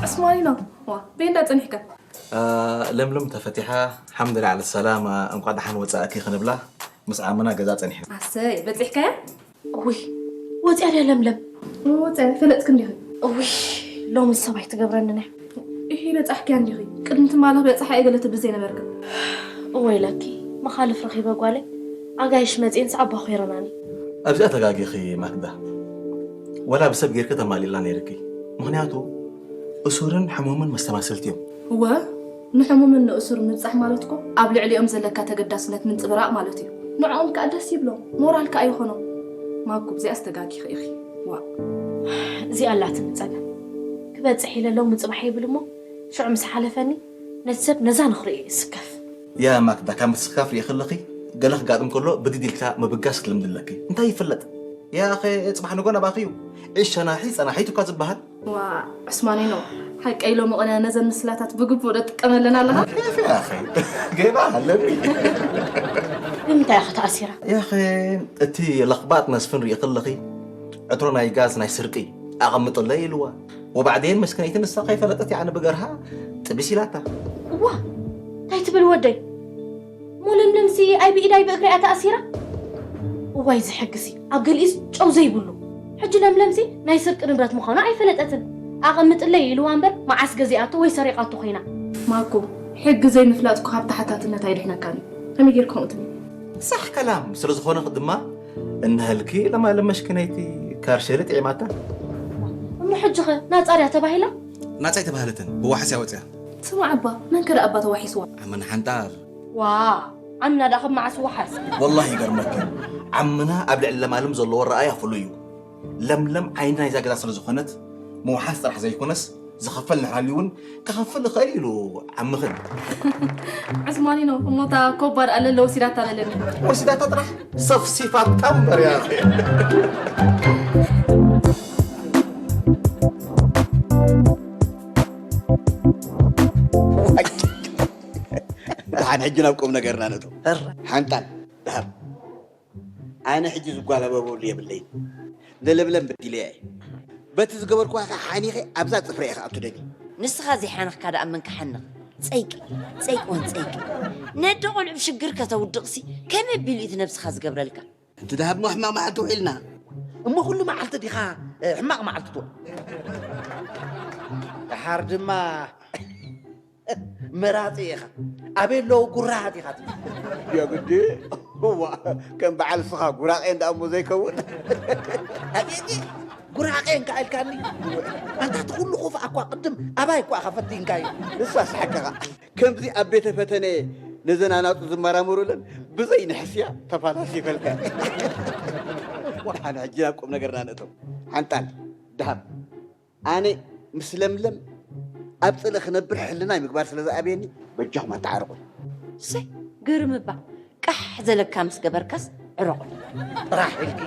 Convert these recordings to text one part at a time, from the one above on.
ዕስማኒኖ፣ ዋ፣ በይ እንዳ ጸኒሕካ። አ፣ ለምለም ተፈቲሓ፣ ሓምድላ ዓለ ሰላማ፣ እንቋዕ ደሓን ወጻእኪ ክንብላ ምስ ዓምና ገዛ ጸኒሕና። ኣሰይ፣ በጺሕካያ? እውይ፣ ወጺኣ ድያ ለምለም? ወጺኣ፣ ፈለጥክ እንዲኺ። እውይ፣ ሎሚ ሰብ ኣይትገብረንን እያ። ኢሂ፣ በጻሕክያ እንዲኺ። ቅድሚ ትማሊ ክበጽሓ እየ ገለ ትብል ዘይነበርካ። እወይለኪ፣ መኻልፍ ረኺበ ጓለይ፣ ኣጋይሽ መጺኤን ሰዓባ ኮይረናኒ። ኣብዚኣ ተጋጊኺ ማክዳ። ወላ ብሰብ ጌርኪ ተማሊእላ ነይርኪ። ምኽንያቱ እሱርን ሕሙምን መስተማሰልቲ እዮም። እወ፣ ንሕሙምን ንእሱር ምብጻሕ ማለት እኮ ኣብ ልዕሊኦም ዘለካ ተገዳስነት ምንጽብራቕ ማለት እዩ። ንዕኦም ከኣ ደስ ይብሎም፣ ሞራል ከኣ ይኾኖም። ማኩ፣ ብዚኣስ ተጋጊኺ ኢኺ። ዋእ። እዚኣ ኣላትኒ ጸገም። ክበጽሕ ኢለ ሎሚ ጽባሕ ይብል እሞ፣ ሽዑ ምስ ሓለፈኒ፣ ነቲ ሰብ ነዛ ንኽርእዮ ይስከፍ። ያ ማክዳ፣ ካብ ምስካፍ ርእኺ ኣለኺ፣ ገለ ክጋጥም ከሎ ብድድ ኢልካ ምብጋስ ክትልምዲ ኣለኪ። እንታይ ይፍለጥ? ያኸ ጽባሕ ንጎ ናባኺ እዩ። ዒሽ ሸናሒ ጸናሒቱ እኳ ዝበሃል። ዋ፣ ዑስማኒኖ፣ ሓቀይ ሎሚ ቅነ ነዘን ምስላታት ብግቡእ ዶ ትጥቀመለን ኣለኻ? ኬፍ ያኸ፣ ገና ኣለኒ። ንምንታይ ኢኻ ተኣሲራ? ያኸ፣ እቲ ለኽባጥ መስፍን ርእኺ ኣለኺ፣ ዕትሮ ናይ ጋዝ ናይ ስርቂ ኣቐምጥለይ ኢልዋ። ወባዕዴን መስከነይቲ ንሳ ከይፈለጠት ያዕኒ ብገርሃ ጥብስ ኢላታ። እዋ፣ እንታይ ትብል ወደይ? እሞ ለምለምሲ ኣይ ብኢድ ኣይ ብእግሪ እያ ተኣሲራ? እዋይ፣ እዚ ሕግሲ ኣብ ገሊኡስ ጨው ዘይብሉ። ሕጂ ለምለምሲ ናይ ስርቂ ንብረት ምዃኑ ኣይፈለጠትን። ኣቐምጥለይ ኢልዋ እምበር፣ መዓስ ገዚኣቶ ወይ ሰሪቓቶ ኮይና? ማኩ፣ ሕጊ ዘይምፍላጥ እኮ ካብ ተሓታትነት ኣይድሕነካን እዩ። ከመይ ጌርካ ከምኡ ትብል? ሳሕ ከላም ስለ ዝኾነ ድማ፣ እነሀልኪ ለማለም መሽክነይቲ ካርሸሊ ጥዒማታ። እሞ ሕጂ ኸ ናጻ ድያ ተባሂላ? ናጻ ኣይተባህለትን፣ ብዋሕስ እያ ወጽያ። ስማዕ እባ፣ መን ከ ደኣ እባ ተዋሒስዋ? ዓመና ሓንጣል። ዋ፣ ዓምና ደኣ ካብ መዓስ ወሓስ? ወላሂ ይገርመኪ፣ ዓምና ኣብ ልዕሊ ለማለም ዘለዎ ረኣያ ፍሉይ እዩ። ለምለም ዓይኒ ናይዛ ገዛ ስለ ዝኾነት፣ ምውሓስ ጥራሕ ዘይኮነስ፣ ዝኸፈል እንድሕር ሃልዩ እውን ክኸፍል ይኽእል ኢሉ ዓምኽን። ዑስማኒኖ፣ እሞ እታ ኮባ ደኣ ለለ ወሲዳታ በለኒ። ወሲዳታ ጥራሕ ሰፍሲፋታ እምበር እያ። ደሓን ሕጂ ናብ ቁም ነገርና ንእቶ። ሕራይ። ሓንጣል፣ ደሃብ። ኣነ ሕጂ ዝጓለበበሉ የብለይን። ንለምለም በዲለያ እየ። በቲ ዝገበርኩዋ ኸዓ ሓኒኸ ኣብዛ ጽፍረየ ክኣቱ ደልየ። ንስኻ ዘይሓነኽካ ደኣ መን ክሓንኽ? ጸይቂ፣ ጸይቂ ወን ጸይቂ። ነደ ቆልዑ ብሽግር ከተውድቕሲ ከመይ ኣቢሉ እዩ እቲ ነብስኻ ዝገብረልካ? እቲ ደሃብ እሞ ሕማቕ መዓልቲ ውዒልና። እሞ ኩሉ መዓልቲ ዲኻ፣ እ፣ ሕማቕ መዓልቲ ትውዕል? ደሓር ድማ መራጺ ኢኻ። ኣበይ ኣለዉ ጉራሃት ኢኻ ትብል? የግዲ? እዋ፣ ከም በዓል ስኻ ጉራቄን ደኣ እሞ ዘይከውን። ኣቤት፣ ጉራቄን ከኣ ኢልካኒ? ኣንታ እቲ ኩሉ ኹፍኣ እኳ ቅድም ኣባይ እኳ ኢኻ ፈቲንካዮ። ንሳስ ሓቅኻ። ከምዚ ኣብ ቤተ ፈተነ ነዘን ኣናጹ ዝመራመሩለን ብዘይ ንሕስያ ተፋላሲፈልካ። ደሓን ሕጂ ናብ ቁም ነገርና ንእቶ። ሓንጣል፣ ደሃብ። ኣነ ምስ ለምለም ኣብ ጽልኢ ክነብር ሕልናይ ምግባር ስለ ዝኣብየኒ፣ በጃኹም ኣተዓረቑ። ሰይ፣ ግርም እባ። ቃሕ ዘለካ ምስ ገበርካስ ዕረቑ። ጥራሕ ኢልኪ።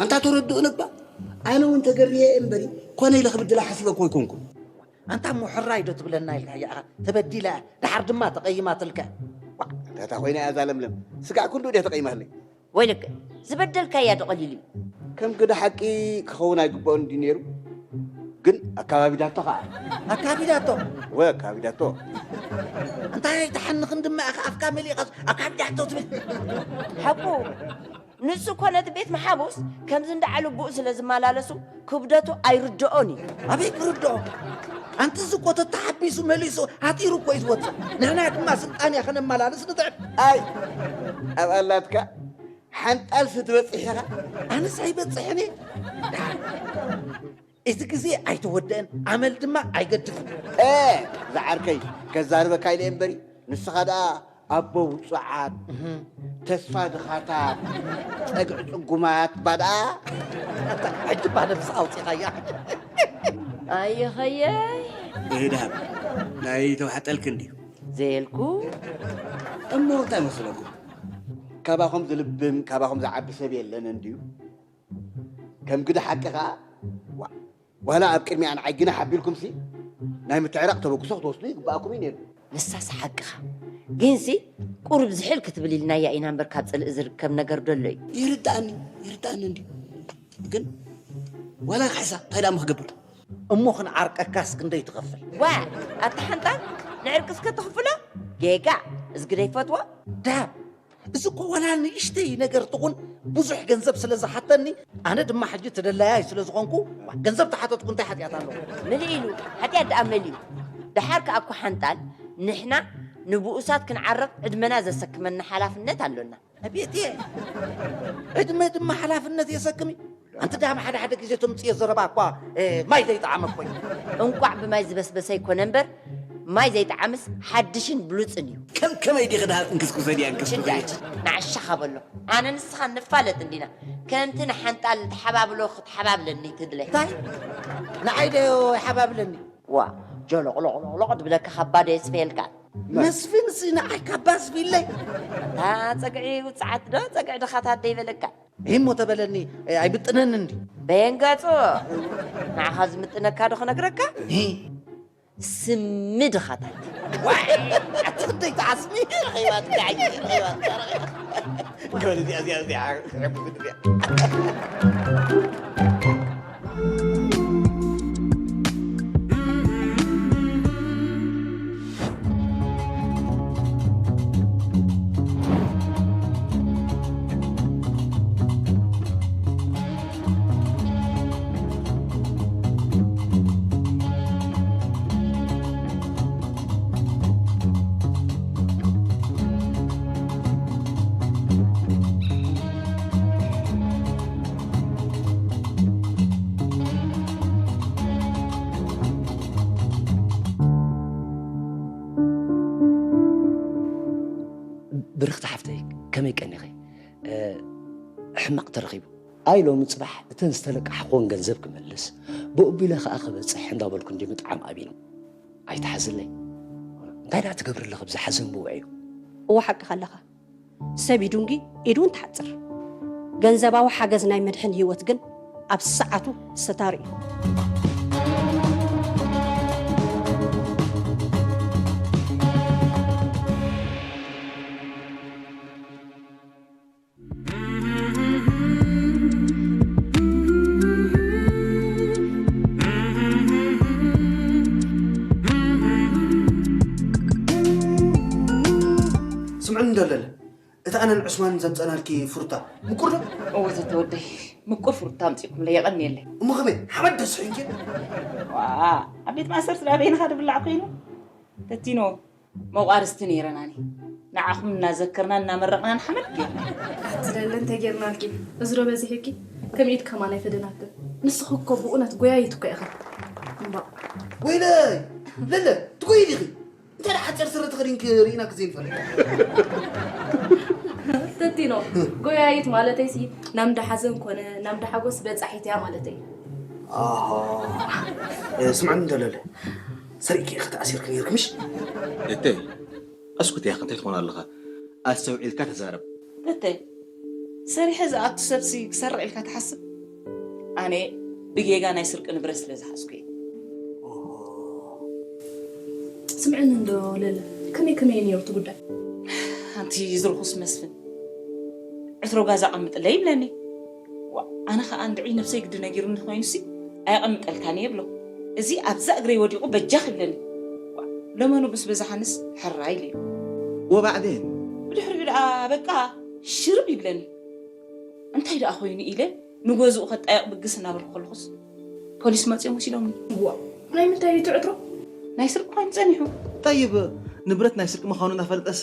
ኣንታ ተረድኡኒ እባ። ኣነ እውን ተገርየ እምበሪ፣ ኮነ ኢለ ክብድላ ሓሲበ እኮ ኣይኮንኩን። ኣንታ እሞ ሕራይ ዶ ትብለና ኢልካ እያ ኢኻ? ተበዲላ እያ፣ ደሓር ድማ ተቐይማትልካ። ዋእ፣ እንታይ እታ ኮይና እያ እዛ ለምለም? ስጋዕ ክንድኡ ድያ ተቐይማለይ? ወይለከ፣ ዝበደልካያ ዶ ቀሊል እዩ? ከም ግደ ሓቂ ክኸውን ኣይግብኦን ድዩ ነይሩ? ግን ኣካባቢዳቶ ኸዓ። ኣካቢዳቶ? ወ ኣካቢዳቶ። እንታይ ተሓንኽን ድማ ኢኻ ኣፍካ መሊእኻስ ኣካቢዳቶ ትብል? ሓቁ፣ ንሱ እኮ ነቲ ቤት መሓቡስ ከምዚ እንዳ ዓለቡኡ ስለ ዝመላለሱ ክብደቱ ኣይርድኦን እዩ። ኣበይ ክርድኦ? ኣንቲ እዚ እኮ ተተሓቢሱ መሊሱ ሃጢሩ እኮ እዩ ዝወፅእ። ንሕና ድማ ስልጣንያ ከነመላልስ ንጥዕም። ኣይ፣ ኣብ ኣላትካ ሓንጣል ስትበጽሕ ኢኻ። ኣነስ ኣይበጽሕን እየ። እቲ ግዜ ኣይተወደአን፣ ኣመል ድማ ኣይገድፍን። እ፣ ዝዓርከይ፣ ከዛርበካ ኢለ እምበሪ፣ ንስኻ ደኣ ኣቦ ውጹዓት፣ እህ፣ ተስፋ ድኻታት፣ ጸግዒ ጽጉማት ባድኣ። ኣታ፣ ሕጂ እባ ነብስኻ ኣውጺኻያ። ኣየኸየይ። እህ፣ ደሃብ፣ ናይ ተዋሕጠልክ እንድዩ። ዘየልኩ። እሞ እንታይ መስለኩም? ካባኹም ዝልብም፣ ካባኹም ዝዓቢ ሰብ የለን እንድዩ። ከም ግደ ሓቂ ኸኣ፣ ዋ-፣ ዋላ ኣብ ቅድሚኣ ንዓይ ግናሕ ኣቢልኩምሲ፣ ናይ ምትዕራቕ ተበግሶ ክትወስዱ ይግብኣኩም እዩ ነይሩ። ንሳስ ሓቅኻ። ግንሲ፣ ቁሩብ ዝሕል ክትብል ኢልናያ ኢና እምበር፣ ካብ ጽልኢ ዝርከብ ነገር ዶ ኣሎ እዩ? ይርድኣኒ፣ ይርድኣኒ እንድዩ። ግን ዋላ ክሕሳ፣ እንታይ ደኣ እሞ ክገብር? እሞ ክንዓርቀካስ ክንደይ ትኸፍል? ዋ፣ ኣታ ሓንጣል፣ ንዕርቅስ ከተኽፍሎ? ጌጋ፣ እዝጊ ደይፈትዎ? ዳብ፣ እዚ እኮ ዋላ ንእሽተይ ነገር ትኹን ብዙሕ ገንዘብ ስለ ዝሓተኒ፣ ኣነ ድማ ሕጂ ተደላያይ ስለ ዝኾንኩ፣ ገንዘብ ተሓተትኩ እንታይ ሓጢኣት ኣለዎ? መሊኡ ኢሉ፣ ሓጢኣት ደኣ መሊኡ። ደሓር ከኣ እኮ ሓንጣል፣ ንሕና ንብኡሳት ክንዓርቕ ዕድመና ዘሰክመና ሓላፍነት ኣሎና። ኣቤት እየ። ዕድመ ድማ ሓላፍነት የሰክም እዩ። ኣንቲ ደኣ ሓደ ሓደ ግዜ ተምጽዮ ዘረባ እኳ፣ እ፣ ማይ ዘይጠዓመ እኮ እዩ። እንቋዕ ብማይ ዝበስበሰ ኣይኮነ እምበር፣ ማይ ዘይጠዓምስ ሓድሽን ብሉጽን እዩ። ከም ከመይ ዲኺ ደኣ እንክስኩሰ ድያ እንክስኩሰ? ሽዳች፣ ንዓሻኻ በሎ። ኣነ ንስኻ ንፋለጥ እንዲና። ከምቲ ንሓንጣል ተሓባብሎ ክትሓባብለኒ ትድለ። እንታይ? ንዓይ ዶ ይሓባብለኒ? ዋ፣ ጀሎቕሎቕሎቕሎቕ ትብለካ ካባ ዶ የስፈየልካ? መስፍንሲ ንዓይ ካባ ኣስፊለይ? እታ ጸግዒ ውጽዓት ዶ ጸግዒ ድኻታት ዶ ይበለካ? እሞ ተበለኒ፣ ኣይምጥነኒ እንዲ። በየን ገጹ? ንዓኻ ዝምጥነካ ዶ ክነግረካ? ሂ። ስሚ ድኻታት። ዋይ! ኣቲ ክንደይ ትዓስሚ? ረኺባትካ፣ ረኺባትካ፣ ረኺባትካ። ክበል እዚኣ፣ እዚኣ፣ እዚኣ፣ ክሕጉስ እዚኣ። ብርኽቲ ሓፍተይ፣ ከመይ ቀኒኺ? እ፣ ሕማቕ ተረኺቡ። ኣይ ሎሚ ጽባሕ እተን ዝተለቃሕክወን ገንዘብ ክመልስ፣ ብኡ ኣቢለ ከኣ ክበጽሕ እንዳበልኩ እንዲ ምጥዓም ኣብዩኒ። ኣይትሓዝለይ። እንታይ ደኣ ትገብሪ ኣለኺ ኣብዚ ሓዘን ብውዕዩ? እወ ሓቅኻ ኣለኻ። ሰብ ይዱንጊ፣ ኢዱ እውን ትሓጽር። ገንዘባዊ ሓገዝ ናይ መድሕን ህይወት ግን ኣብ ሰዓቱ ሰታሪ እዩ። ስምዕኒ እንዶ ኣለለ፣ እቲ ኣነን ዑስማንን ዘምጸናልኪ ፍሩታ ምቁር ዶ? እወ ዘተወደይ፣ ምቁር ፍሩታ ኣምጺእኩምለይ፣ የቐንየለይ። እሞ ከመይ፣ ሓመድ ዶ ስሒንኪ? ዋ፣ ኣብ ቤት ማእሰርቲ ደኣ በይንኻ ድብላዕ ኮይኑ? ተቲኖ፣ መቋርስቲ ነይረናኒ። ንዓኹም እናዘከርና እናመረቕና ንሓመድ ጌርና። ኣቲ ለለ እንታይ ጌርናልኪ? እዚ ዶ በዚሑኪ? ከም ኢድ ከማን ኣይፈደናክን። ንስኺ እኮ ብእውነት ጎያይት እኮ ኢኺ። እምባእ። ወይለይ! ለለ፣ ትጎዪ ዲኺ? እንታይ ደኣ ሓጺር ስረ ተኸዲንኪ ርኢናኪ ዘይንፈልጥ? ተቲኖ፣ ጎያይት ማለተይሲ ናብ እንዳ ሓዘን ኮነ ናብ እንዳ ሓጎስ በጻሒት እያ ማለተይ። ኣሃ። ስምዕኒ እንዶ ለለ፣ ሰሪቂ ኢኺ ተኣሲርኪ ነይርኪ ምሽ? እተይ፣ ኣስኩት ያኺ እንታይ ትኾን ኣለኻ? ኣስተውዒልካ ተዛረብ። እተይ፣ ሰሪሐ ዝኣቱ ሰብሲ ክሰርቕ ኢልካ ትሓስብ? ኣነ ብጌጋ ናይ ስርቂ ንብረት ስለ ዝሓዝኩ እየ። ስምዕኒ እንዶ ለለ፣ ከመይ ከመይ እዩ ነይሩ እቲ ጉዳይ? ኣንቲ ዝርኹስ መስፍን፣ ዕትሮ ጋዛ ኣቐምጥለይ ይብለኒ። ዋ፣ ኣነ ኸኣ እንድዒ ነብሰይ ግዲ ነጊሩኒ ኮይኑሲ፣ ኣየቐምጠልካን እየ ብሎ። እዚ ኣብዛ እግረይ ወዲቑ በጃኽ ይብለኒ። ዋ፣ ለመኑ ብስ በዛሓንስ ሕራይ ኢለዮ። ወባዕዴን? ብድሕሪኡ ደኣ በቃ ሽርብ ይብለኒ። እንታይ ደኣ ኮይኑ ኢለ ንገዝኡ ከጣየቕ ብግስ እናበልኩ ከለኹስ፣ ፖሊስ መጺኦም ወሲዶምኒ። ዋ፣ ናይ ምንታይ እዩ እቲ ዕትሮ? ናይ ስርቂ ኮይኑ ጸኒሑ። ጠይብ፣ ንብረት ናይ ስርቂ ምዃኑ እናፈለጠስ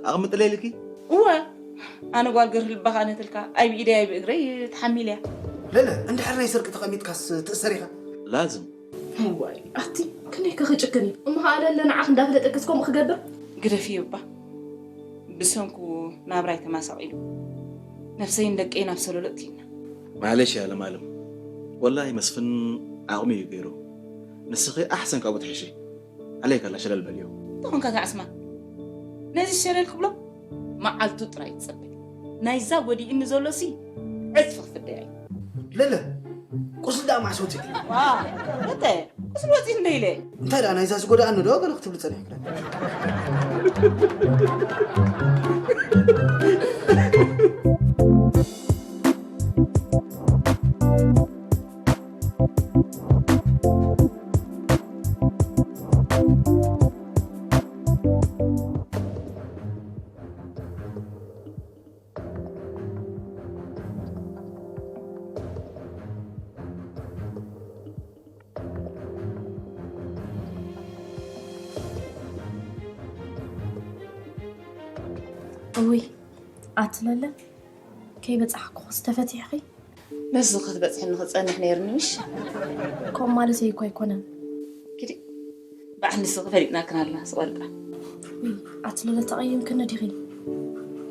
ኣቐምጥለይ ኢልኪ? እወ፣ ኣነ ጓል ገርህ ልባኻ ነትልካ፣ ኣይ ብኢደይ ኣይ ብእግረይ ተሓሚለያ። ለለ፣ እንድሕር ናይ ስርቂ ተቐሚጥካስ ትእሰር ኢኻ። ላዝም። እዋይ፣ ኣቲ ክንደይ ከ ክጭክን እዩ። እሞ ኸኣ ለለ ንዓኽ እንዳፈለጠክስ ከምኡ ክገብር? ግደፍዮ እባ። ብሰንኩ ናብራይ ተማሳቒሉ። ነብሰይን ደቀይን ኣብ ሰለሎ እትይና። ማለሽ እያ ለማለም። ወላሂ መስፍን ዓቕሚ እዩ ገይሩ። ንስኺ ኣሕሰን ካብኡ ትሕሺ። ዓለይካ ኣላ ሸለል በልዮ። እንታይ ኾንካ እታ ዕስማን? ነዚ ሸለል ክብሎ መዓልቱ ጥራይ ይጸበ። ናይዛ ጎዲእኒ ዘሎሲ ዕጽፊ ክፍደያ እዩ። ለለ፣ ቁስሊ ደኣ መዓስ ወጺኡ? ዋ፣ እተ፣ ቁስሊ ወጺኡ እንደ ኢለ። እንታይ ደኣ ናይዛ ዝጎድኣኒ ዶ ገለ ክትብሊ ጸኒሕክን? እውይ፣ ኣቲ ለለ፣ ከይበጻሕኩኹስ ተፈቲሕኺ? ንስኺ ክትበጽሕኒ ክጸንሕ ነይርኒ ምሽ? ከምኡ ማለተይ እኮ ኣይኮነን። ኪዲ፣ በዓል ንስኺ ፈሊጥናክን ኣለና፣ ስቕ በሊ ጥራሕ። ውይ፣ ኣቲ ለለ ተቐይምክኒ ዲኺ?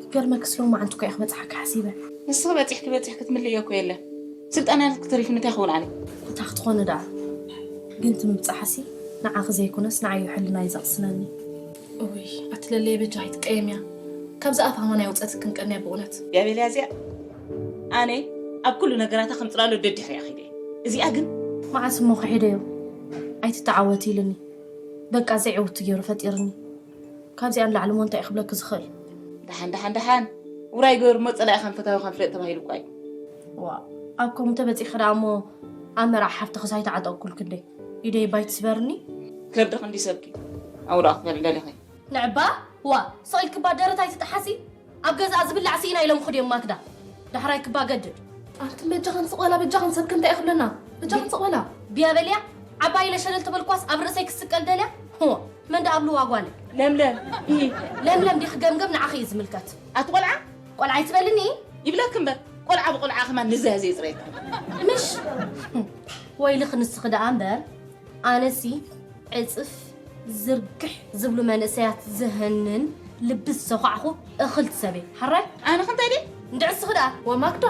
ይገርመክስ ሎማዓንቲ እኮ እየ ክበጽሓኪ ሓሲበ። ንስኺ በጺሕኪ በጺሕኪ ክትምልእዮ እኮ የለን። ስልጣን ያለትኪ ተሪፉ እንታይ ክኸውን ኣነ? እንታይ ክትኾኒ ደኣ? ግን እቲ ምብጻሕሲ ንዓኺ ዘይኮነስ ንዓይ እዩ ሕልናይ ዘቕስነኒ። እውይ፣ ኣቲ ለለየ በጃኺ ትቀየምያ። ካብዛ ኣፍ ኣማን ኣየውጸትክን ቀንያ ብእውነት። ቢያቤልያ እዚኣ ኣነ ኣብ ኩሉ ነገራታ ከም ጽላሎ ደድሕሪኣ ኺደ። እዚኣ ግን መዓስ እሞ ክሒደዮ? ኣይትተዓወት ኢሉኒ። በቃ ዘይዕውቱ ገይሩ ፈጢሩኒ። ካብዚኣ ንላዕሊ እሞ እንታይ እዩ ክብለኪ ዝኽእል? ደሓን፣ ደሓን፣ ደሓን። ውራይ ገይሩ እሞ ጸላኢኻን ፈታዊኻን ፍለጥ ተባሂሉ እኳ እዩ። ዋ፣ ኣብ ከምኡ ተበጺሕኪ ደኣ እሞ ኣብ መርዓ ሓፍትኽስ ኣይተዓጠቕኩልኪ እንዴ? ኢደይ ባይ ትስበርኒ? ከብድኺ እንዲ ሰብኪ። ኣብኡ ደኣ ክትበልዒ ደሊኺ። ንዕባ፣ ዋ፣ ስቕ ኢልኪ እባ ደረት ኣይትጥሓሲ። ኣብ ገዛኣ ዝብላዕ ስኢና ኢሎም ክድዮም ማክዳ። ዳሕራይ ክባ ገድድ። ኣንቲ በጃኽን ስቕ በላ፣ በጃኽን ሰብኪ እንታይ እዩ ክብለና? በጃኽን ስቕ በላ። ቢያ በልያ፣ ዓባይ ኢለ ሸለል ተበልኳስ ኣብ ርእሰይ ክስቀል ደልያ? ሆ፣ መን ደኣ ኣብልዋ ጓለይ? ለምለም፣ ኢ። ለምለም ዲኺ ገምገም ንዓኺ እዩ ዝምልከት። ኣቲ ቆልዓ? ቆልዓ ኣይትበልኒ? ይብለኪ እምበር፣ ቆልዓ ብቆልዓ ከማን ንዘያዘ ይጽረየካ። ምሽ? ወይልኺ ንስኺ ደኣ እምበር፣ ኣነሲ ዕጽፍ ዝርግሕ ዝብሉ መንእሰያት ዘህንን ልቢ ዝሰዃዕኹ እኽል ትሰብየ። ሓራይ? ኣነ ክንታይ ድየ? እንድዕስኺ ደኣ። ወማክዳ።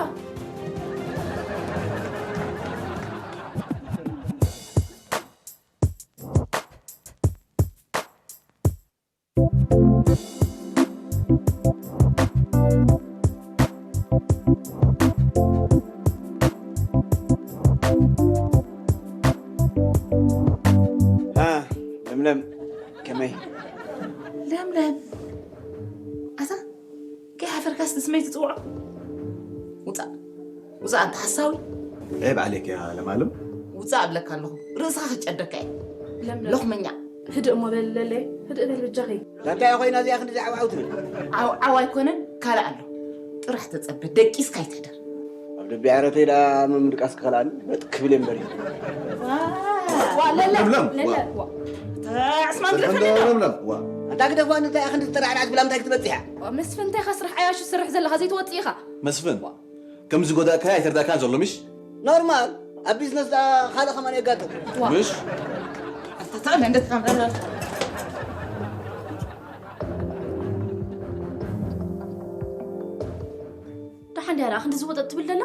ሃ፣ ለምለም፣ ከመይ? ለምለም፣ ኣታ ከይሓፈርካስ ንስመይ ትጽውዖ? ውጻእ፣ ውጻእ ኣንታ ሓሳዊ። ዒብ ዓሌክ ያ ለማለም። ውጻእ እብለካ ኣለኹ፣ ርእስኻ ክጨደካ እየ። ለምለም። ሎኽመኛ። ህድእ እሞ በል ለለይ፣ ህድእ በል በጃኺ። እዛ እንታይ ኮይና እዚኣ ክንዲ ዓውዓው ትብል? ዓው ዓው ኣይኮነን፣ ካልእ ኣሎ። ጥራሕ ተጸበ፣ ደቂስካ ኣይትሕደር። ኣብ ደቢ ዓረተይ ደኣ ምምድቃስ ክኸልኣኒ በጥ ክብል እየ እምበር እዩ። ዋ፣ ለለ፣ ለምለም፣ ለለ፣ ዋ። ዋ። ተዕስማን ግደፈኒ ኣለዋ። ለምለም፣ ዋ። ኣንታ ግደፋ፣ እንታይ ኢኻ ክንዲ ትጠራዕራዕ ትብል፣ ኣብ እንታይ ክትበጽሕ እያ? ዋ፣ መስፍን፣ እንታይ ኢኻ ስራሕ ዓያሹ ትሰርሕ ዘለኻ፣ ዘይትወጽእ ኢኻ። መስፍን፣ ዋ። ከም ዝጎዳእካዮ ኣይተርዳእካን ዘሎ፣ ምሽ? ኖርማል፣ ኣብ ቢዝነስ ደኣ ካልእ ከማን የጋጥም። ዋ። ምሽ? ኣታ ተቐለ እንደ ተቐለ። ደሓን ድያ ደኣ ክንዲ ዝወጠጥ ትብል ደላ?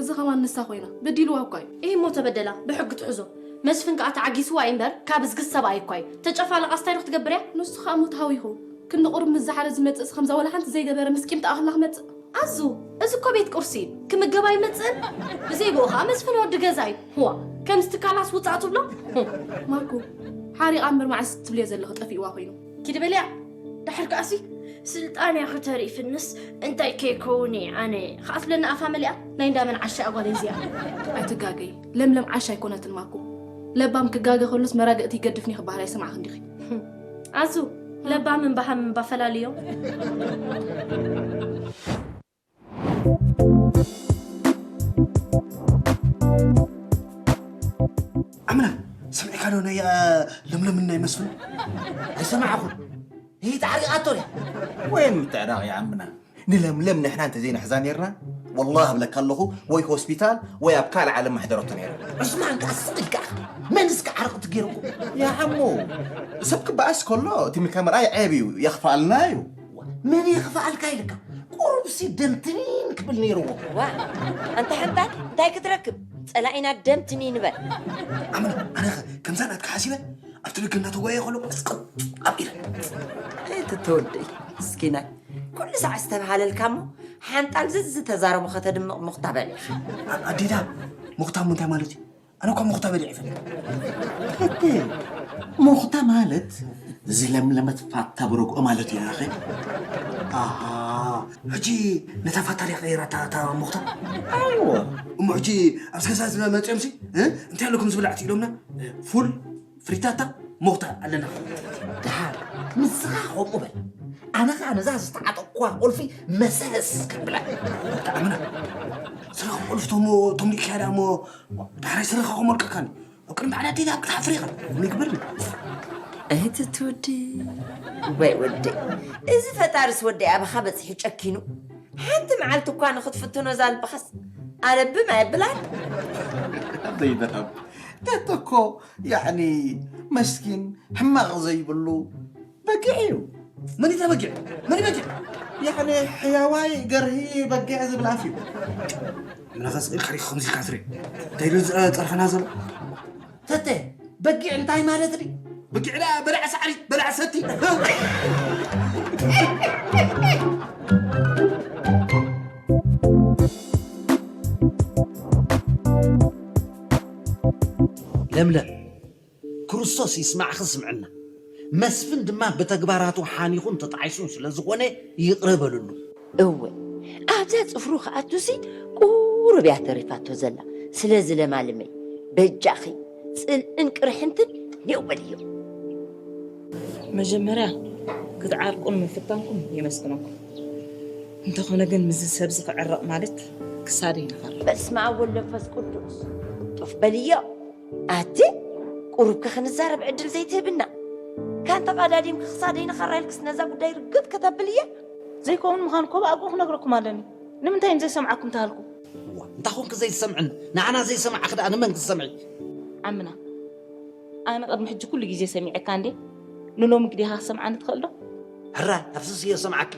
እዚ ኸማን ንሳ ኮይና በዲልዋ እኳ እዩ። እሂ እሞ ተበደላ ብሕጊ ትሕዞ። መስፍን ከኣ ተዓጊስዋ እዩ እምበር ካብ እዝጊ ሰብኣይ እኳ እዩ። ተጨፋለቓስ እንታይ ዶ ክትገብር እያ? ንሱ ኸኣ እሞ ተሃዊኹ ክንዲ ቁሩብ ምስ ዝሓረ ዝመጽእስ ኸምዛ ወላ ሓንቲ ዘይገበረ ምስ ቂም ተኣኽላ ክመጽእ። ኣዙ፣ እዚ እኮ ቤት ቁርሲ እዩ። ክምገብ ኣይመጽእን። ብዘይ ብኡ ኸኣ መስፍን ወዲ ገዛ እዩ። ህዋ፣ ከምዚ ትካላስ ውጻእ ትብሎ? ማርኮ፣ ሓሪቓ እምበር መዓስ ትብልዮ ዘለኺ ጠፊእዋ ኮይኑ። ኪዲ በልያ። ድሕር ከኣሲ ስልጣን እያ ከተሪፍንስ እንታይ ከይከውን እየ ኣነ ከኣትለኒ ኣፋ መሊኣ። ናይ እንዳ መን ዓሻ እያ ጓለይ እዚኣ? ኣይትጋገይ፣ ለምለም ዓሻ ኣይኮነትን ማርኮ። ለባም ክጋገ ከሎስ መራግእቲ ይገድፍኒ ክበሃል ኣይሰማዕኽን ዲኺ? ኣዙ፣ ለባምን በሃምን ባፈላልዮ። ኣምና፣ ሰሚዕካ ዶ ናይ ለምለምን ናይ መስፍን? ኣይሰማዕኹን። ይህ ታዕሪቓቶ ድያ? ወይን ምትዕራቕ ይዓምና። ንለምለም ንሕና እንተዘይንሕዛ ነርና፣ ወላሂ እብለካ ኣለኹ፣ ወይ ሆስፒታል ወይ ኣብ ካልእ ዓለም ምሕደረቶ ነይራ። ዑስማን ከኣ ስቕ ኢልካ ኢኻ። መን እስከ ዓርቕቲ ገይርኩም? ያዓሞ፣ ሰብ ክበኣስ ከሎ እቲ ምልካ ምርኣይ ዔብ እዩ፣ የኽፍኣልና እዩ። መን የኽፍኣልካ ኢልካ? ቁሩብሲ ደምትኒን ክብል ነይርዎ። ዋ፣ ኣንታ ሕንጣል እንታይ ክትረክብ? ጸላኢና ደምትኒን በል። ኣምና፣ ኣነኸ ከምዛ ናትካ ሓሲበ ኣብቲ ደገ እናተጓየ ከሎ ቅጥቅጥ ኣቢለ። ኣይትተወደይ ምስኪናይ፣ ኩሉ ሳዕ ዝተብሃለልካ እሞ ሓንጣል ዝዝተዛረቡ ከተድምቕ ምኽታ በሊኻ። ኣዴዳ፣ ሙኽታ እሞ እንታይ ማለት እዩ? ኣነ እኳ ሙኽታ በሊዐ ይፈልጥ። እቴ፣ ሙኽታ ማለት ዝለምለመት ፋታ ብረግኦ ማለት እዩ ኣኸ። ኣሃ፣ ሕጂ ነታ ፋታ ድያ ቀይራታ እታ ሙኽታ? ኣይዎ። እሞ ሕጂ ኣብዚ ገዛ እዚ መፂኦምሲ እንታይ ኣለኩም ዝብላዕ ኢሎምና? ፉል ፍሪታታ ሞኽታ ኣለና። ደሓር ንስኻ ከምኡ በል። ኣነ ኸኣ ነዛ ዝተዓጠቕኩዋ ቁልፊ መሰስ ከብላ። ብጣዕምና ስረኽ ቁልፍቶም ቶም ሊክያዳ እሞ ዳሕራይ ስረኻ ከመልቀካኒ ኣብ ቅድሚ ባዕላ ዲላ ክትሓፍር ኢኻ ንግበር። እህቲ ትውዲ ወይ ወዲ እዚ ፈጣርስ ወዲ ኣባኻ በፂሑ ጨኪኑ ሓንቲ መዓልቲ እኳ ንኽትፍትኖ ዛልብኻስ ኣለብም ኣየብላን። ዘይበኸም ተተኮ ያዕኒ መስኪን ሕማቕ ዘይብሉ በጊዕ እዩ። መን እዩ በጊዕ? መን እዩ በጊዕ? ያዕኒ ሕያዋይ ገርሂ በጊዕ ዝብል ኣፍ እዩ። ምናኸስ ኢልካ ሪኽ ከምዚ ኢልካ ትርኢ እንታይ ኢሉ ዝፀርፈና ዘሎ? ተተ በጊዕ እንታይ ማለት ድዩ? በጊዕ ደኣ በላዕ ሳዕሪ በላዕ ሰቲ። ለምለም ክርስቶስ ይስማዕኺ ስምዕና መስፍን ድማ ብተግባራቱ ሓኒኹን ተጣዒሱን ስለ ዝኾነ ይቕረ በልሉ። እወ ኣብዛ ጽፍሩ ክኣቱሲ ቁሩብ እያ ተሪፋቶ ዘላ። ስለዚ ለማልመይ በጃኺ ጽልእን ቅርሕንትን ኔው በልዮ። መጀመርያ ክትዓርቁን ምፍታንኩም የመስግነኩም። እንተኾነ ግን ምስዚ ሰብዚ ክዕረቕ ማለት ክሳደይ ንኸር። በስመ ኣብ ወወልድ ወመንፈስ ቅዱስ ጡፍ በልዮ። ኣቲ ቁሩብከ ክንዛረብ ዕድል ዘይትህብና? ካን ተቓዳዲምኪ ክሳደይ ንኸራ ኢልክስ ነዛ ጉዳይ ርግጥ ከተብልያ? ዘይከውን ምዃኑ እኮ ብኣግኡ ክነግረኩም ኣለኒ። ንምንታይ እዮም ዘይሰምዓኩም ተሃልኩ? እዋ እንታይ ኮንኪ ዘይትሰምዕኒ? ንዓና ዘይሰማዕኪ ደኣ ንመን ክትሰምዒ? ዓምና ኣነ ቅድሚ ሕጂ ኩሉ ግዜ ሰሚዐካ እንዴ ንሎሚ ግዲኻ ክሰምዓኒ ትኽእል ዶ? ሕራይ ኣብስስ እየ ዝሰምዓኪ።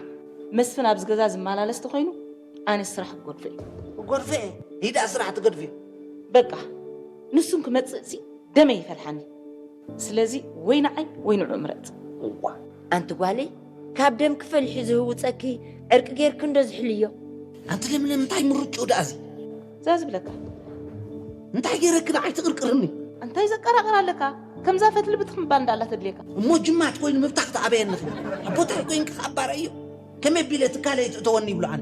መስፍን ኣብዚ ገዛ ዝመላለስ ተኾይኑ ኣነ ስራሕ ክገድፎ እየ። ክገድፎ እየ? ሂዳ ስራሕ ትገድፍዮ። በቃ ንሱን ክመጽእሲ ደመይ ይፈልሓኒ። ስለዚ ወይ ንዓይ ወይ ንዑ ምረጽ። እዋ ኣንቲ ጓለይ ካብ ደምኪ ፈልሑ ዝህውጸኪ ዕርቂ ጌርኪ እንዶ ዝሕልዮ። ኣንቲ ለምለም እንታይ ምርጭኡ ደኣ እዚ? እዛ ዝብለካ እንታይ ጌረኪ ንዓይ ትቕርቅርኒ? እንታይ ዘቀራቕር ኣለካ? ከምዛ ፈትሊ ብትኽ ምባል እንዳላ ተድልየካ። እሞ ጅማት ኮይኑ ምብታኽ ተኣበየኒ። ኣቦታይ ኮይንኪ ከኣባረዮ። ከመይ ኣቢለ ትካለይ ትእተወኒ ይብሉ ኣነ?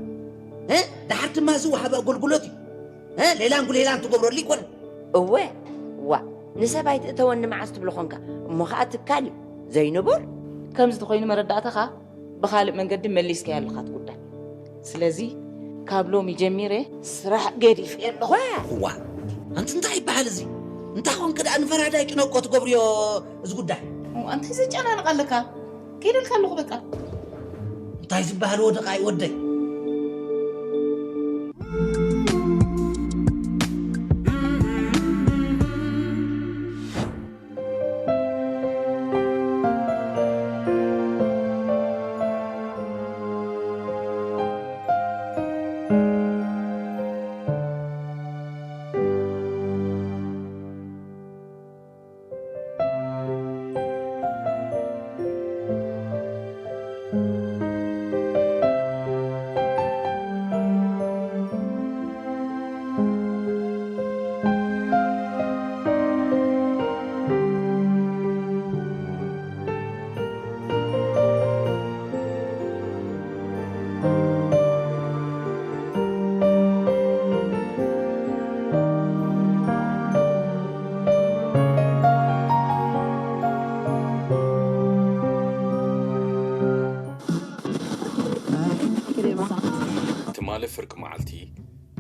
እ? ደሓር ድማ እዚ ወሃቢ ኣገልግሎት እዩ። እ? ሌላን ጉሌላን ትገብረሉ ይኮነ። እወ ዋእ ንሰብ ኣይትእተወኒ መዓስ ትብሎ ኾንካ እሞ ኸኣ ትካል እዩ ዘይንቡር። ከምዚ ተኾይኑ መረዳእታኻ ብኻልእ መንገዲ መሊስካያ ኣለኻ እቲ ጉዳይ። ስለዚ ካብ ሎሚ ጀሚረ ስራሕ ገዲፈ ኣለኹ። ዋእ ዋእ ኣንቲ እንታይ ይበሃል እዚ? እንታይ ኾንኪ ደኣ ንፈራዳይ ጭነቆ ትገብርዮ እዚ ጉዳይ? እሞ ኣንታይ ዘጨናንቕ ኣለካ? ከይደልካ ኣለኹ በቃ። እንታይ ዝበሃል ወደቓይ ወደይ?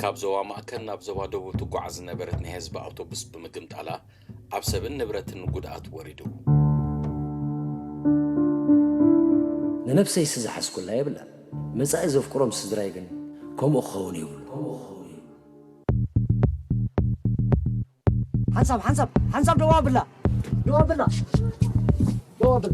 ካብ ዞባ ማእከል ናብ ዞባ ደቡብ ትጓዓዝ ዝነበረት ናይ ህዝቢ ኣውቶቡስ ብምግምጣላ፣ ኣብ ሰብን ንብረትን ጉድኣት ወሪዱ። ንነብሰይሲ ዝሓዝኩላ የብላን። መጻኢ ዘፍቅሮም ስድራይ ግን ከምኡ ክኸውን የብሉ። ሓንሳብ ሓንሳብ ሓንሳብ ደው ኣብላ ደው ኣብላ ደው ኣብላ።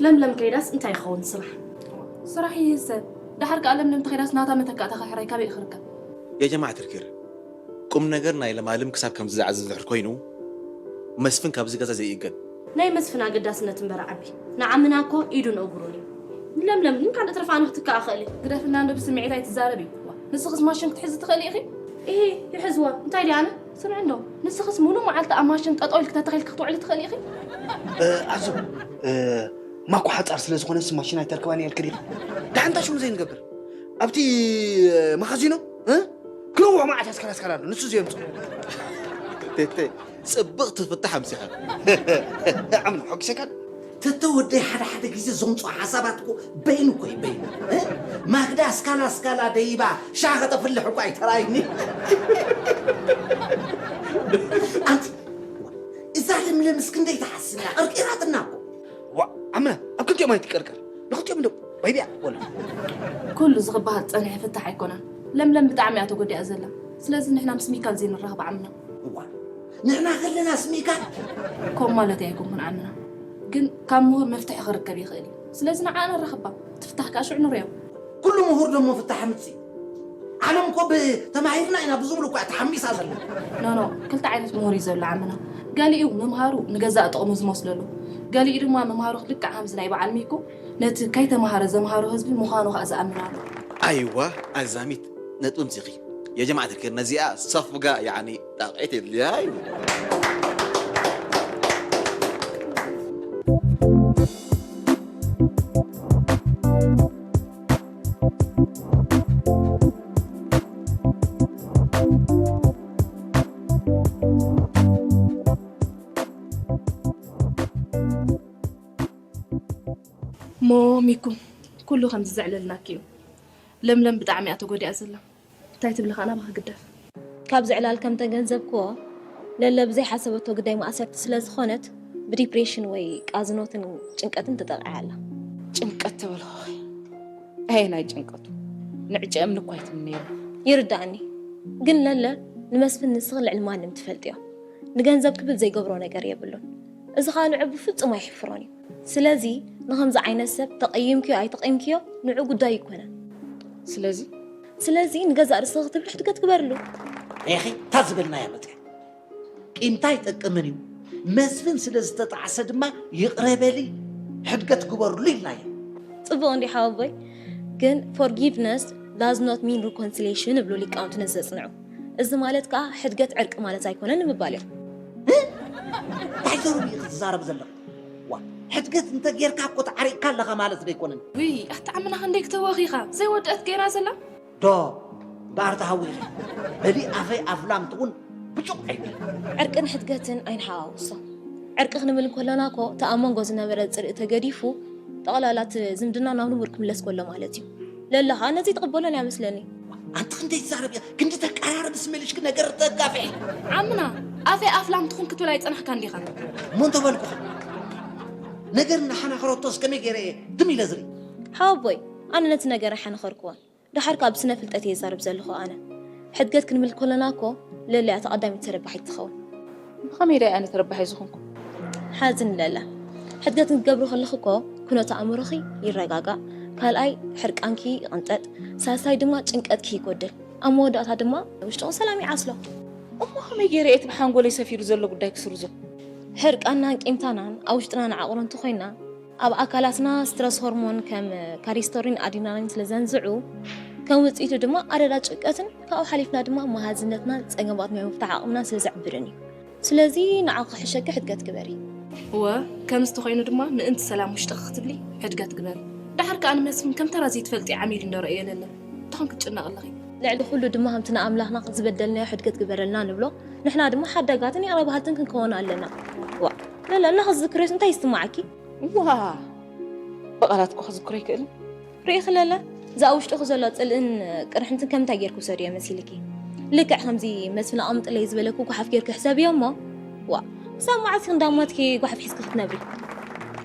ለምለም ከይዳስ እንታይ ይኸውን ስራሕ? ስራሕ ይህሰብ። ዳሓር ከኣ ለምለም ተኸይዳስ ናታ መተካእታ ክሕራይ ካበይ ክርከብ? የጀማዕት ርክር ቁም ነገር ናይ ለማልም ክሳብ ከምዚ ዝዓዝዝ ድሕር ኮይኑ መስፍን ካብዚ ገዛ ዘይእገድ። ናይ መስፍን ኣገዳስነት እምበር ዓቢ ንዓምና እኮ ኢዱን እግሩን እዩ። ንለምለም ግን ካልእ ትርፋ ኣነ ክትከኣ ክእል እየ። ግደፍና እንዶ ብስምዒት ኣይትዛረቢ። ንስኽስ ማሽን ክትሕዚ ትኽእሊ ኢኺ? ኢሂ ይሕዝዋ እንታይ ድየ ኣነ? ስምዒ እንዶ ንስኽስ ሙሉእ መዓልቲ ኣብ ማሽን ጠጠው ኢልኪ ተተኺልኪ ክትውዕሊ ትኽእሊ ኢኺ? ኣዞ ማኮ ሓፃር ስለ ዝኾነ ንስ ማሽን ኣይተርክባን እየ ኢልኪ ዲኺ? ደሓን እንታይ ሽሙ ዘይንገብር ኣብቲ መኻዚኖ ክነውሕ መዓት ኣስካል ኣስካል ኣሎ ንሱ ዘየምፅኦ። ቴቴ ፅብቕ ትፍታሕ ኣምሲኻ። ዓምና ሓጒሰካን ተተ ወደይ ሓደ ሓደ ግዜ ዘምፅኦ ሓሳባት እኮ በይኑ እኮ እዩ በይኑ። ማግዳ ኣስካላ ኣስካላ ደይባ ሻሂ ከተፍልሕ እኮ ኣይተራእዩኒ። ኣንቲ እዛ ለምለምስ ክንደይ ትሓስብ እያ ቀርቂራትና እኮ። ዋ ዓምና ኣብ ክልቲኦም ኣይትቀርቀር ንክልቲኦም እንዶ ባይቢያ ወላ። ኩሉ እዚ ክበሃል ዝጸንሐ ፍታሕ ኣይኮነን። ለምለም ብጣዕሚ እያ ተጎዲኣ ዘላ። ስለዚ ንሕና ምስ ሚካል ዘይንራኸብ ዓምና። እዋ ንሕና ከለናስ ሚካል? ከምኡ ማለተይ ኣይኮንኩን ዓምና። ግን ካብ ምሁር መፍትሒ ክርከብ ይኽእል እዩ። ስለዚ ንዓኣ ነራኽባ። እቲ ፍታሕ ከኣ ሽዑ ንርእዮ። ኩሉ ምሁር ደሞ ፍታሕ ኣምጽእ። ዓለም እኮ ብተማሂርና ኢና ብዝብሉ እኮ እያ ተሓሚሳ ዘላ። ኖኖ ክልተ ዓይነት ምሁር እዩ ዘሎ ዓምና። ገሊኡ ምምሃሩ ንገዛእ ጥቕሙ ዝመስለሉ፣ ገሊኡ ድማ ምምሃሩ ልክዕ ከምዚ ናይ በዓል ሚኩ ነቲ ከይተማሃረ ዘምሃሮ ህዝቢ ምዃኑ ከኣ ዝኣምን ኣሎ። ኣይዋ ኣዛሚት ነጥቢ ኣምጺኺ። የጀማዓት ልክር ነዚኣ ሰፍጋ ያዕኒ ጣቕዒት የድልያ እዩ። እሞ ሚኩ ኩሉ ከምዚ ዘዕለልናኪ እዩ። ለምለም ብጣዕሚ እያ ተጎዲኣ ዘላ። እንታይ ትብሊ ከኣ ናባኺ ግደፍ። ካብዚ ዕላል ከም ተገንዘብክዎ ለለ ብዘይሓሰበቶ ግዳይ ማእሰርቲ ስለ ዝኾነት ብዲፕሬሽን ወይ ቃዝኖትን ጭንቀትን ተጠቒዓ ኣላ። ጭንቀት ትብል ሆይ ኣየናይ ጭንቀቱ ንዕጨ እምኒ እኳ ኣይትምነየሉ። ይርዳእኒ ግን ለለ ንመስፍን ንስኺ ልዕሊ ማንም ትፈልጥዮ። ንገንዘብ ክብል ዘይገብሮ ነገር የብሉን። እዚ ኸኣ ንዑ ብፍጹም ኣየሕፍሮን እዩ። ስለዚ ንኸምዚ ዓይነት ሰብ ተቐይምክዮ ኣይተቐይምክዮ ንዑ ጉዳዩ ኣይኮነን። ስለዚ ስለዚ ንገዛእ ርእስኺ ክትብሊ ሕድገት ግበርሉ። ሪኢኺ እታ ዝበልናያ መጺኣ። ቂምታ ኣይጠቅምን እዩ። መስፍን ስለ ዝተጣዕሰ ድማ ይቕረ በሊ ሕድገት ግበርሉ ኢልናዮ። ጽቡቕ እንድዩ ሓወቦይ። ግን forgiveness does not mean reconciliation ይብሉ ሊቃውንቲ ነዚ ዘጽንዑ። እዚ ማለት ከኣ ሕድገት ዕርቂ ማለት ኣይኮነን ንምባል እዮም። እንታይ ዘረባ ኢኺ ትዛረቢ ዘለኺ? ዋ ሕድገት እንተ ጌርካ እኮ ተዓሪቕካ ኣለኻ ማለት ዶ ኣይኮነን? ውይ ኣታ ዓምና ክንደይ ክተወኺኻ ዘይወደአት ገይራ ዘላ። ዶ እምበኣር ተሃዊኺ በሊ ኣፈይ ኣፍላም ትኹን ብጩቕ ኣይበል። ዕርቅን ሕድገትን ኣይንሓዋውሶ። ዕርቂ ክንብል እንከለና እኮ እቲ ኣብ መንጎ ዝነበረ ጽልኢ ተገዲፉ ጠቕላላ እቲ ዝምድና ናብ ንቡር ክምለስ ከሎ ማለት እዩ። ለለ ኸኣ ነዚ ኣይትቕበሎን እያ መስለኒ። ኣንቲ ክንደይ ትዛረቢ እያ ክንዲ ተቀራርብስ መሊሽኪ ነገር ተጋፍዒ። ዓምና ኣፈይ ኣፍላም ትኹን ክትብል ኣይጸናሕካን ዲኻ? እሞ እንተበልኩኺ ነገር እናሓናኸረቶስ ከመይ ገይረ እየ ድም ኢለ ዝርኢ? ሓወቦይ ኣነ ነቲ ነገር ኣይሓነኸርክዎን። ደሓር ከኣ ብስነ ፍልጠት እየ ዝዛረብ ዘለኹ ኣነ። ሕድገት ክንብል ከለና እኮ ለለ እያ እታ ቀዳመይቲ ተረባሒት ትኸውን። ብኸመይ ደኣ ኣነ ተረባሒ ዝኾንኩ? ሓዝን ለለ። ሕድገት ክትገብሪ ከለኺ እኮ ኩነተ ኣእምሮኺ ይረጋጋእ፣ ካልኣይ ሕርቃንኪ ይቕንጠጥ፣ ሳልሳይ ድማ ጭንቀትኪ ይጎድል፣ ኣብ መወዳእታ ድማ ውሽጥኺ ሰላም ይዓስሎ። እሞ ከመይ ገይረ እየ እቲ ብሓንጎለይ ሰፊሩ ዘሎ ጉዳይ ክስርዞ? ሕርቃንናን ቂምታናን ኣብ ውሽጥና ንዓቑሮ እንተኾይንና ኣብ ኣካላትና ስትረስ ሆርሞን ከም ካሪስቶሪን ኣድሪናሊን ስለ ዘንዝዑ፣ ከም ውፅኢቱ ድማ ኣደዳ ጭንቀትን ካብኡ ሓሊፍና ድማ መሃዝነትና ጸገማት ናይ ምፍታሕ ዓቕምና ስለ ዘዕብርን እዩ። ስለዚ ንዓኺ ክሕሸኪ ሕድገት ግበሪ። እወ፣ ከምዚ ተኾይኑ ድማ ምእንቲ ሰላም ውሽጥኺ ክትብሊ ሕድገት ግበሪ። ደሓር ከኣ ንመስፍን ከም ተራ ዘይትፈልጢ ዓሚሉ እንዶ ረእዮ ለለ። እንታይ ክትጭነቂ ኣለኺ? ልዕሊ ኩሉ ድማ ከምቲ ንኣምላኽና ዝበደልናዮ ሕድገት ግበረልና ንብሎ፣ ንሕና ድማ ሓዳጋትን ይቕረ በሃልትን ክንከውን ኣለና። ዋ፣ ለለ፣ እናኸ ዝዝክርዮስ እንታይ ይስማዓኪ? ዋ፣ ብቓላት እኮ ክዝክሮ ኣይክእልን። ርኢኺ ለለ፣ እዛ ኣብ ውሽጥኺ ዘሎ ጽልእን ቅርሕንትን ከም እንታይ ጌርኩ ውሰድዮ መሲልኪ? ልክዕ ከምዚ መስፍን ኣቐምጥለይ ዝበለኩ ጓሓፍ ጌርኪ ሕሰብዮ እሞ፣ ዋ፣ ክሳብ መዓስ ኢኺ እንዳሞትኪ ጓሓፍ ሒዝኪ ክትነብሪ?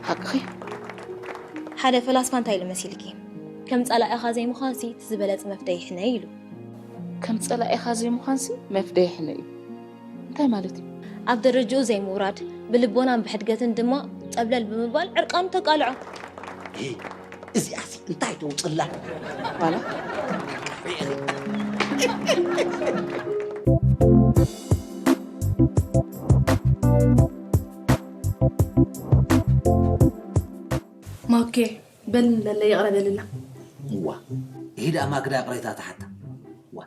ሓቅኺ። ሓደ ፈላስፋ እንታይ ኢሉ መሲልኪ? ከም ጸላኢኻ ዘይምዃንሲ እቲ ዝበለጸ መፍደይ ሕነ ኢሉ። ከም ጸላኢኻ ዘይምዃንሲ መፍደይ ሕነ እዩ። እንታይ ማለት እዩ? ኣብ ደረጃኡ ዘይምውራድ፣ ብልቦናን ብሕድገትን ድማ ጸብለል ብምባል ዕርቃኑ ተቃልዖ። እዚኣሲ እንታይ ተውፅላ? ዋላ? ማኬ፣ በል ንለለ ይቕረ በልላ። እዋ፣ ይሄ ደኣ ማግዳ ይቕሬታ ተሓታ። እዋ፣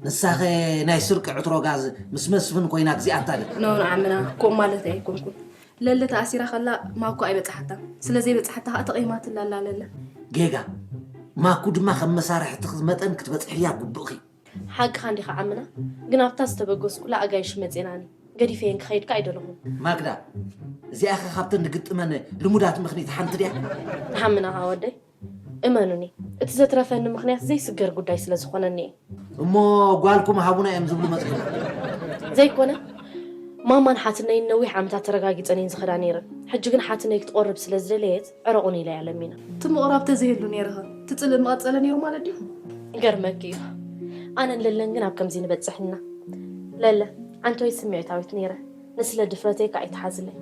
ንሳኸ ናይ ስርቂ ዕትሮ ጋዝ ምስ መስፍን ኮይና እግዚኣብታ ዶ? ኖ፣ ንዓምና ከምኡ ማለት ኣይኮንኩን። ለለ ተኣሲራ ከላ ማኮ ኣይበጽሓታን። ስለ ዘይበጽሓታ ከኣ ተቐይማትላ ኣላ ለለ። ጌጋ። ማኩ ድማ ከም መሳርሕትኺ መጠን ክትበጽሕያ ግቡእኺ። ሓቅኻ እንዲኻ ዓምና፣ ግን ኣብታ ዝተበገስኩላ ኣጋይሽ መጼናኒ። ገዲፈየን ክኸይድ ከኣ ኣይደለኹን። ማግዳ፣ እዚኣኸ ካብተን ንግጥመን ልሙዳት ምኽኒት ሓንቲ ድያ? ንሓምና ከኣ ወደይ፣ እመኑኒ፣ እቲ ዘትረፈኒ ምኽንያት ዘይስገር ጉዳይ ስለ ዝኾነኒ እየ። እሞ ጓልኩም ሃቡና እዮም ዝብሉ መጺኦም። ዘይኮነ፣ ማማን ሓትነይን ነዊሕ ዓመታት ተረጋጊጸን እየን ዝኸዳ ነይረን። ሕጂ ግን ሓትነይ ክትቆርብ ስለ ዝደለየት፣ ዕረቑኒ ኢለያ ለሚና። እቲ ምቕራብ ተዘይህሉ ነይርኸ፣ እቲ ጽልእ ምቐጸለ ነይሩ ማለት ድዩ? ይገርመኪ እዩ። ኣነን ለለን ግን ኣብ ከምዚ ንበጽሕ ኢና። ለለ፣ ኣንቶይ ስምዒታዊት ነይረ። ንስለ ድፍረተይ ከኣ ኣይትሓዝለይ።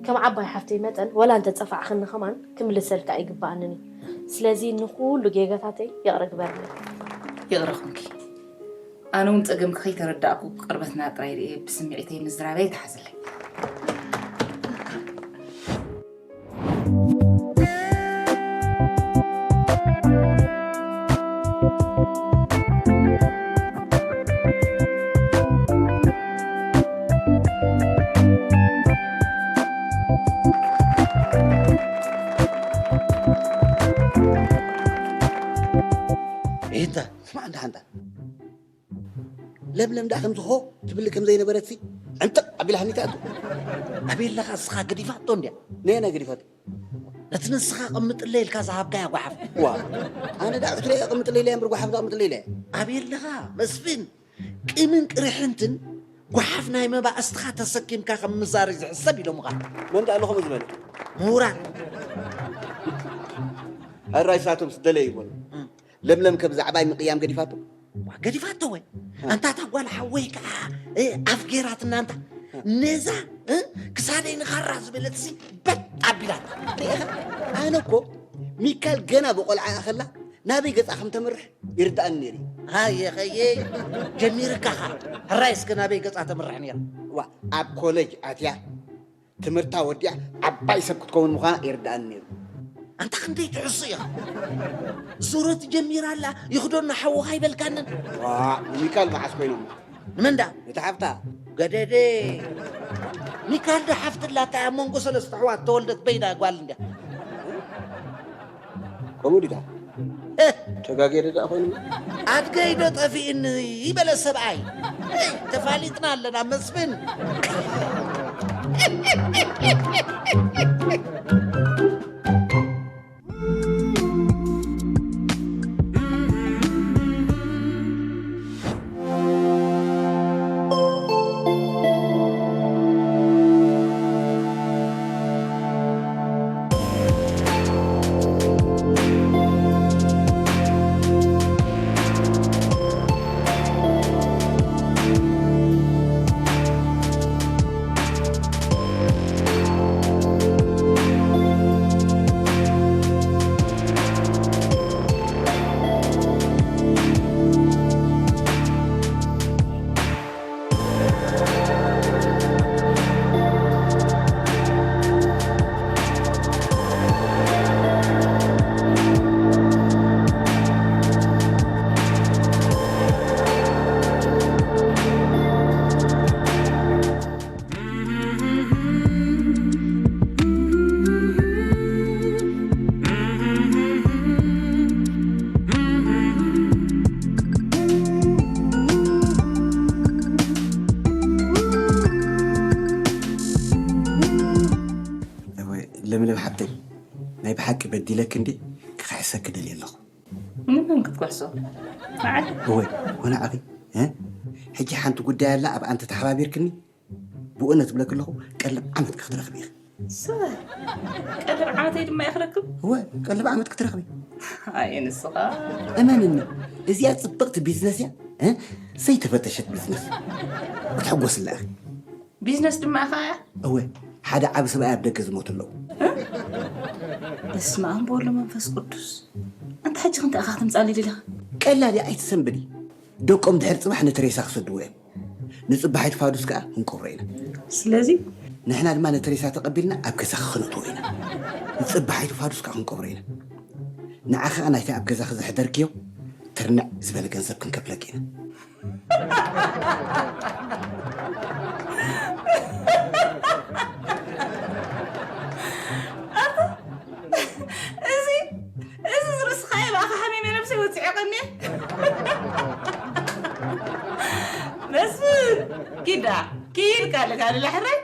ከም ዓባይ ሓፍተይ መጠን፣ ወላ እንተ ጸፋዕኽኒ ከማን ክምልሰልካ ኣይግብኣንን እዩ። ስለዚ ንኹሉ ጌጋታተይ ይቕረ ግበርለይ። ይቕረ ኹንኪ። ኣነ እውን ጸገምኪ ከይተረዳእኩ ቅርበትና ጥራይ ርእየ ብስምዒተይ ምዝራበይ ኣይትሓዝለይ። ኤታ፣ ስማዕ እንዳ ሓንታ። ለምለም ደኣ ከምዚ ሆ ትብል ከም ዘይነበረትሲ ዕንጥቕ ኣቢላ ሃኒታ ኣቱ። ኣበይ ኣለኻ እስኻ ገዲፋቶ እንድያ? ነየና ገዲፋቶ? ነቲ ንስኻ ቀምጥለይ ኢልካ ዝሃብካያ ጓሓፍ። ዋ፣ ኣነ ደኣ ዕትሮ'የ ቀምጥለይ ኢለያ እምበር ጓሓፍ ዘቐምጥለይ ኢለያ። ኣበይ ኣለኻ መስፍን? ቅምን ቅርሕንትን ጓሓፍ ናይ መባእስትኻ ተሰኪምካ ከም ምዛሪ ዝሕሰብ ኢሎምኻ። መን ደኣ ኣሎ ከምኡ ዝበለ? ምሁራት። ኣራይ ሳቶም ስደለ ይበሉ። እም። ለምለም ከም ዛዕባይ ምቅያም ገዲፋቶ። ዋ፣ ገዲፋቶ ወይ? እ። ኣንታ እታ ጓል ሓወይ ከዓ፣ እ፣ ኣፍ ገይራትና ኣንታ። እ። ነዛ፣ እ፣ ክሳደይ ንኻራ ዝበለትሲ በጥ ኣቢላታ። ርኢኻ? ኣነ እኮ ሚካል ገና ብቆልዓ ከላ ናበይ ገጻ ከም ተምርሕ ይርድኣኒ ነይሩ። ሃየ፣ ኸየ፣ ጀሚርካ ኸ። ሕራይ እስከ ናበይ ገጻ ተምርሕ ነይራ? ዋ፣ ኣብ ኮሌጅ ኣትያ ትምህርታ ወዲኣ ዓባይ ሰብ ክትከውን ምዃና ይርድኣኒ ነይሩ። ኣንታ ክንደይ ትሕሱ ኢኻ። ዙረት ጀሚራ ኣላ፣ ይኽደኖ ሓውኻ ኣይበልካንን? ዋ፣ ሚካል መዓስ ኮይኖም? ንመን ደኣ? ነታ ሓፍታ። ገደደ። ሚካል ዶ ሓፍቲ ኣላታ ኣብ መንጎ ሰለስተ ኣሕዋት ተወልደት በይና ጓል እንድያ። ከምኡ ዲታ? እ። ተጋጌ ደኣ ኮይኑ? ኣድገይ ዶ ጠፊእኒ ይበለ ሰብኣይ። እ፣ ተፋሊጥና ኣለና መስፍን። በዲለኪ እንዴ? ክኽሕሰኪ ደልየ ኣለኹ። ንመን ክትኩሕሶ? ንዓይ? እወ፣ ወናዕኺ። እ? ሕጂ ሓንቲ ጉዳይ ኣላ፣ ኣብኣ እንተተሓባቢርክኒ ብእውነት እብለኪ ኣለኹ፣ ቀልብ ዓመት ክትረኽቢ ኢኺ። ስለ ቀልብ ዓመተይ ድማ ይኽረክብ? እወ፣ ቀልብ ዓመት ክትረኽቢ። ኣየ ንስኻ። እመንኒ፣ እዚኣ ጽብቕቲ ቢዝነስ እያ። እ? ዘይተፈተሸት ቢዝነስ። ክትሕጎስላ ኢኺ። ቢዝነስ ድማ ኢኻ እያ? እወ፣ ሓደ ዓቢ ሰብኣይ ኣብ ደገ ዝሞቱ ኣለዉ። በስመ ኣብ ወወልድ ወመንፈስ ቅዱስ። ኣንታ ሕጂ ክንታይ ኢኻ ክትምጻሊ ደሊኻ? ቀላል እያ፣ ኣይትሰንብዲ። ደቆም ድሕሪ ጽባሕ ነቲ ሬሳ ክሰድዎ እዮም። ንጽባሒቱ ፋዱስ ከኣ ክንቀብሮ ኢና። ስለዚ ንሕና ድማ ነቲ ሬሳ ተቐቢልና ኣብ ገዛኺ ክነእትዎ ኢና። ንጽባሒቱ ፋዱስ ከኣ ክንቀብሮ ኢና። ንዓኺ ከኣ ናይቲ ኣብ ገዛኺ ዘሕደርክዮ ትርንዕ ዝበለ ገንዘብ ክንከፍለኪ ኢና። እዚ እዚ ዝርስኻዮ ብኣኻ ሓሚመ ነብሰይ ወፂዐ ቀኒ መስፍን ኪዳ ኪድ ካልእ ካልእ ላሕራይ